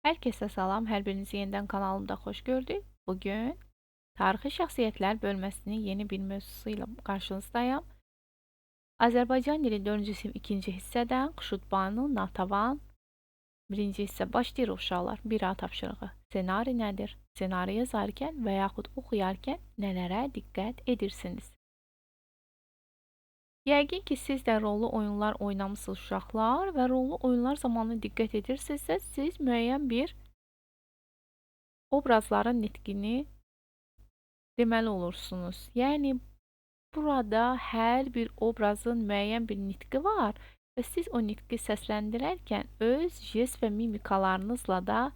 Herkese salam, hər birinizi yenidən kanalımda xoş gördük. Bugün Tarixi Şəxsiyyətlər bölməsinin yeni bir mövzusu ilə qarşınızdayam. Azərbaycan dili 4-cü sinif 2-ci hissədən Xuşudbanu Natavan 1-ci hissə başlayır uşaqlar. 1A tapşırığı. Ssenari nədir? Ssenari yazarkən və yaxud oxuyarkən nələrə diqqət edirsiniz? Yəqin ki, siz də rollu oyunlar oynamısınız uşaqlar və rollu oyunlar zamanı diqqət edirsinizsə, siz müəyyən bir obrazların nitqini deməli olursunuz. Yəni, burada hər bir obrazın müəyyən bir nitqi var və siz o nitqi səsləndirərkən öz jest və mimikalarınızla da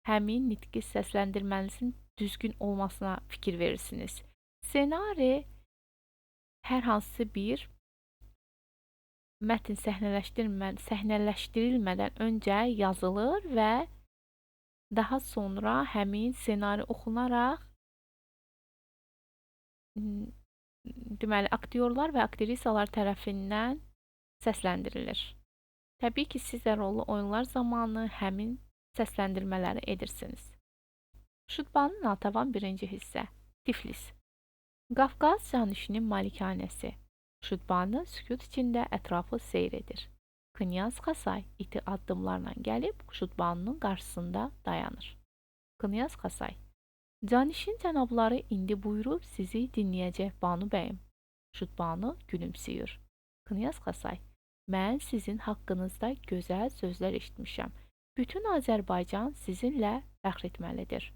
həmin nitqi səsləndirmənizin düzgün olmasına fikir verirsiniz. Ssenari hər hansı bir mətn səhnələşdirilmədən öncə yazılır və daha sonra həmin ssenari oxunaraq deməli, aktyorlar və aktrisalar tərəfindən səsləndirilir. Təbii ki, siz də rollu oyunlar zamanı həmin səsləndirmələri edirsiniz. Xuşudbanu Natavan 1-ci hissə. Tiflis. Qafqaz canişinin malikanəsi. Xuşudbanu sükut içində ətrafı seyr edir. Knyaz Xasay iti addımlarla gəlib Xuşudbanunun qarşısında dayanır. Knyaz Xasay: Canişin cənabları indi buyurub sizi dinləyəcək Banu bəyim. Xuşudbanu gülümsüyür. Knyaz Xasay: Mən sizin haqqınızda gözəl sözlər eşitmişəm. Bütün Azərbaycan sizinlə fəxr etməlidir.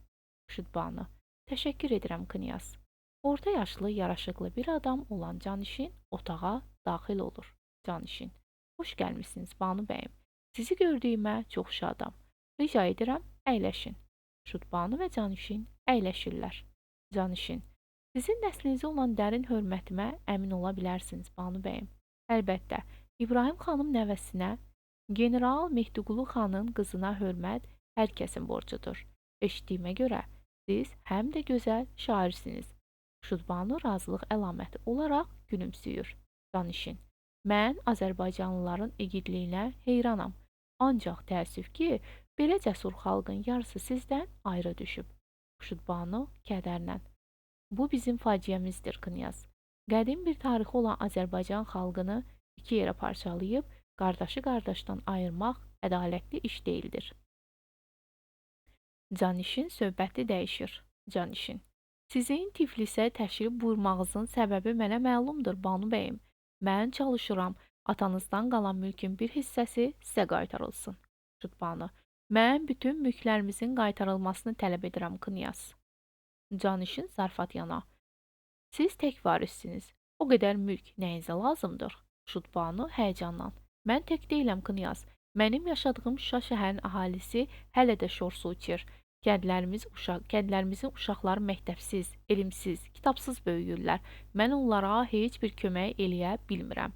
Xuşudbanu: Təşəkkür edirəm knyaz. Orta yaşlı, yaraşıqlı bir adam olan canişin otağa daxil olur. Canişin: Xoş gəlmisiniz Banu bəyim. Sizi gördüyümə çox şadam. Rica edirəm, əyləşin. Xuşudbanu və canişin əyləşirlər. Canişin: Sizin nəslinizə olan dərin hörmətimə əmin ola bilərsiniz Banu bəyim. Əlbəttə, İbrahim xanım nəvəsinə, General Mehdiqulu xanın qızına hörmət hər kəsin borcudur. Eşitdiyimə görə siz həm də gözəl şairsiniz. Xuşudbanu razılıq əlaməti olaraq gülümsüyür. Canişin: Mən Azərbaycanlıların igidliyinə heyranam. Ancaq təəssüf ki, belə cəsur xalqın yarısı sizdən ayrı düşüb. Xuşudbanu kədərlə: Bu bizim faciəmizdir, knyaz. Qədim bir tarixi olan Azərbaycan xalqını iki yerə parçalayıb, qardaşı qardaşdan ayırmaq ədalətli iş deyildir. Canişin söhbəti dəyişir. Canişin: Sizin Tiflisə təşrif buyurmağınızın səbəbi mənə məlumdur, Banu bəyim. Mən çalışıram, atanızdan qalan mülkün bir hissəsi sizə qaytarılsın. Xuşudbanu: Mən bütün mülklərimizin qaytarılmasını tələb edirəm, knyaz. Canişin zarafat yana: Siz tək varissiniz. O qədər mülk nəyinizə lazımdır? Xuşudbanu həyəcanla: Mən tək deyiləm, knyaz. Mənim yaşadığım Şuşa şəhərinin əhalisi hələ də şor su içir. Kəndlərimizin uşaqları məktəbsiz, elmsiz, kitabsız böyüyürlər. Mən onlara heç bir kömək eləyə bilmirəm.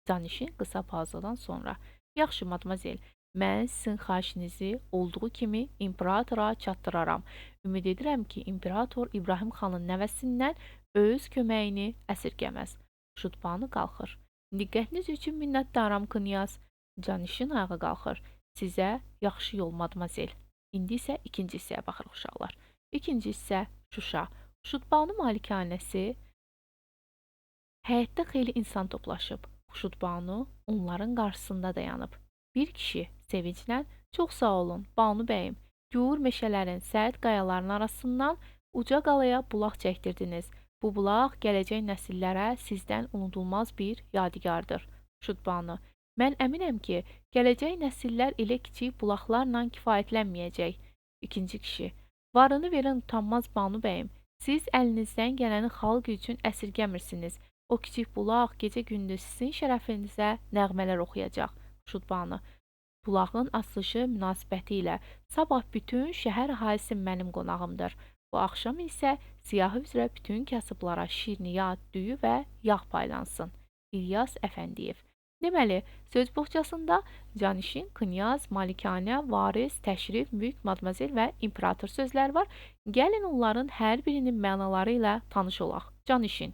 Canişin qısa pauzadan sonra: Yaxşı, madmazel, mən sizin xahişinizi olduğu kimi imperatora çatdıraram. Ümid edirəm ki, imperator İbrahim xanın nəvəsindən öz köməyini əsirgəməz. Xuşudbanu qalxır. Diqqətiniz üçün minnətdaram, knyaz. Canişin ayağa qalxır. Sizə yaxşı yol, madmazel. İndi isə ikinci hissəyə baxırıq uşaqlar. İkinci hissə Şuşa. Xuşudbanu malikanəsi. Həyətdə xeyli insan toplaşıb. Xuşudbanu onların qarşısında dayanıb. Bir kişi sevinclə: Çox sağ olun, Banu bəyim. Gur meşələrin, sərt qayaların arasından uca qalaya bulaq çəkdirdiniz. Bu bulaq gələcək nəsillərə sizdən unudulmaz bir yadigardır. Xuşudbanu: Mən əminəm ki, gələcək nəsillər elə kiçik bulaqlarla kifayətlənməyəcək. İkinci kişi: Varını verən utanmaz Banu bəyim. Siz əlinizdən gələni xalq üçün əsirgəmirsiniz. O kiçik bulaq gecə-gündüz sizin şərəfinizə nəğmələr oxuyacaq. Xuşudbanu: Bulağın açılışı münasibəti ilə sabah bütün şəhər əhalisi mənim qonağımdır. Bu axşam isə siyahı üzrə bütün kasıblara şirniyyat, düyü və yağ paylansın. İlyas Əfəndiyev. Deməli, söz boğçasında canişin, knyaz, malikanə, varis, təşrif, mülk, madmazel və imperator sözləri var. Gəlin onların hər birinin mənaları ilə tanış olaq. Canişin: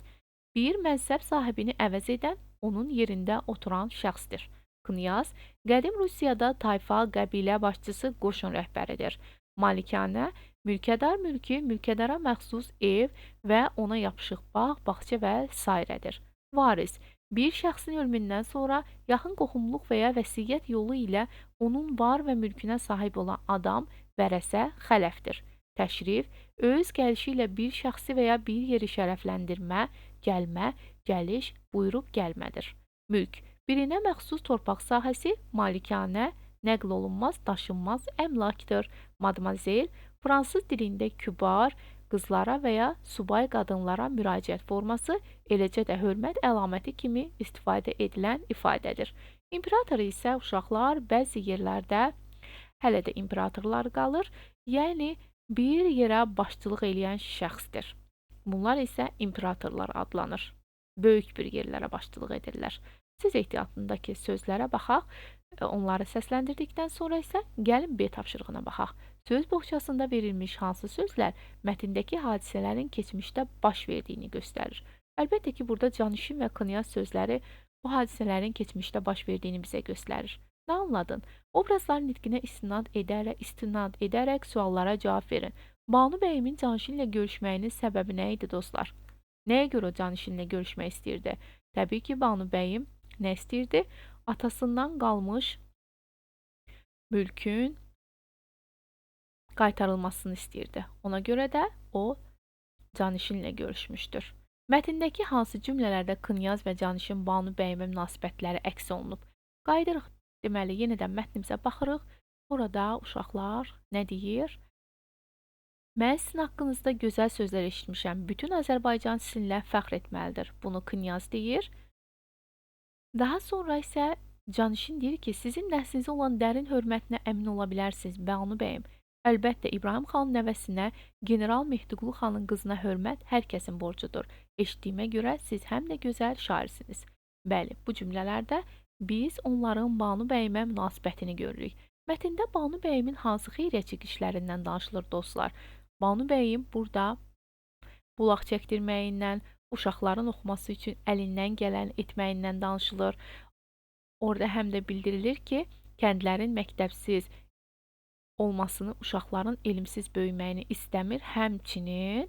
bir mənsəb sahibini əvəz edən, onun yerində oturan şəxsdir. Knyaz, qədim Rusiyada tayfa, qəbilə başçısı, qoşun rəhbəridir. Malikanə, mülkədar mülkü, mülkədara məxsus ev və ona yapışıq bağ, bağça və sairədir. Varis, bir şəxsin ölümündən sonra yaxın qohumluq və ya vəsiyyət yolu ilə onun var və mülkünə sahib olan adam vərəsə, xələfdir. Təşrif, öz gəlişi ilə bir şəxsi və ya bir yeri şərəfləndirmə, gəlmə, gəliş, buyurub gəlmədir. Mülk, birinə məxsus torpaq sahəsi, malikanə, nəql olunmaz, daşınmaz əmlakdır. Madmazel, fransız dilində kübar, qızlara və ya subay qadınlara müraciət forması, eləcə də hörmət əlaməti kimi istifadə edilən ifadədir. İmperator isə uşaqlar bəzi yerlərdə hələ də imperatorlar qalır, yəni bir yerə başçılıq eləyən şəxsdir. Bunlar isə imperatorlar adlanır. Böyük bir yerlərə başçılıq edirlər. Siz ehtiyatındakı sözlərə baxaq. Onları səsləndirdikdən sonra isə gəlin B tapşırığına baxaq. Söz boğçasında verilmiş hansı sözlər mətndəki hadisələrin keçmişdə baş verdiyini göstərir. Əlbəttə ki, burada canişin və knyaz sözləri bu hadisələrin keçmişdə baş verdiyini bizə göstərir. Nə anladın? Obrazların nitqinə istinad edərək suallara cavab verin. Banu bəyimin canişinlə görüşməyinin səbəbi nə idi dostlar? Nəyə görə o canişinlə görüşmək istəyirdi? Təbii ki, Banu bəyim nə istəyirdi? Atasından qalmış mülkün qaytarılmasını istəyirdi. Ona görə də o canişinlə görüşmüşdür. Mətndəki hansı cümlələrdə knyaz və canişin Banu bəyimə münasibətləri əks olunub? Qayıdırıq. Deməli, yenidən mətnimizə baxırıq. Orada uşaqlar nə deyir? Mən sizin haqqınızda gözəl sözlər eşitmişəm. Bütün Azərbaycan sizinlə fəxr etməlidir. Bunu knyaz deyir. Daha sonra isə canişin deyir ki, sizin nəslinizə olan dərin hörmətinə əmin ola bilərsiniz, Banu bəyim. Əlbəttə, İbrahim xanın nəvəsinə, General Mehdiqulu xanın qızına hörmət hər kəsin borcudur. Eşitdiyimə görə siz həm də gözəl şairsiniz. Bəli, bu cümlələrdə biz onların Banu bəyimə münasibətini görürük. Mətndə Banu bəyimin hansı xeyriyyəçi işlərindən danışılır dostlar? Banu bəyim burada bulaq çəkdirməyindən, uşaqların oxuması üçün əlindən gələn etməyindən danışılır. Orada həm də bildirilir ki, kəndlərin məktəbsiz olmasını, uşaqların elmsiz böyüməyini istəmir. Həmçinin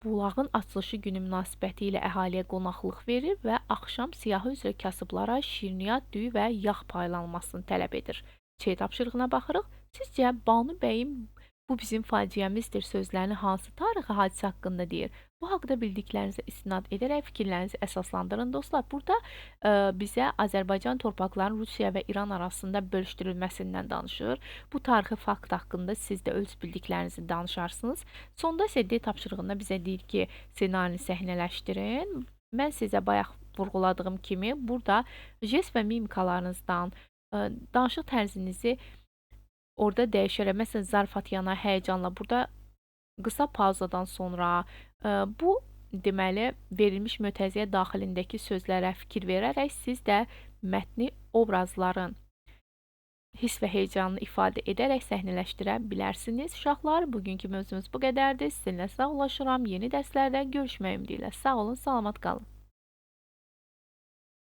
bulağın açılışı günü münasibəti ilə əhaliyə qonaqlıq verir və axşam siyahı üzrə kasıblara şirniyyat, düyü və yağ paylanmasını tələb edir. C tapşırığına baxırıq. Sizcə Banu bəyim bu bizim faciəmizdir sözlərini hansı tarixi hadisə haqqında deyir? Bu haqda bildiklərinizə istinad edərək fikirlərinizi əsaslandırın dostlar. Burada bizə Azərbaycan torpaqlarının Rusiya və İran arasında bölüşdürülməsindən danışır. Bu tarixi fakt haqqında siz də öz bildiklərinizi danışarsınız. Sonda isə D tapşırığında bizə deyir ki, ssenarini səhnələşdirin. Mən sizə bayaq vurğuladığım kimi burada jest və mimikalarınızdan, danışıq tərzinizi orada dəyişərək, məsələn, zarafat yana, həyəcanla, burada qısa pauzadan sonra bu, deməli, verilmiş mötərizəyə daxilindəki sözlərə fikir verərək siz də mətni obrazların hiss və heyecanını ifadə edərək səhnələşdirə bilərsiniz. Uşaqlar, bugünkü mövzumuz bu qədərdir. Sizinlə sağollaşıram. Yeni dərslərdə görüşmək ümidi ilə. Sağ olun, salamat qalın.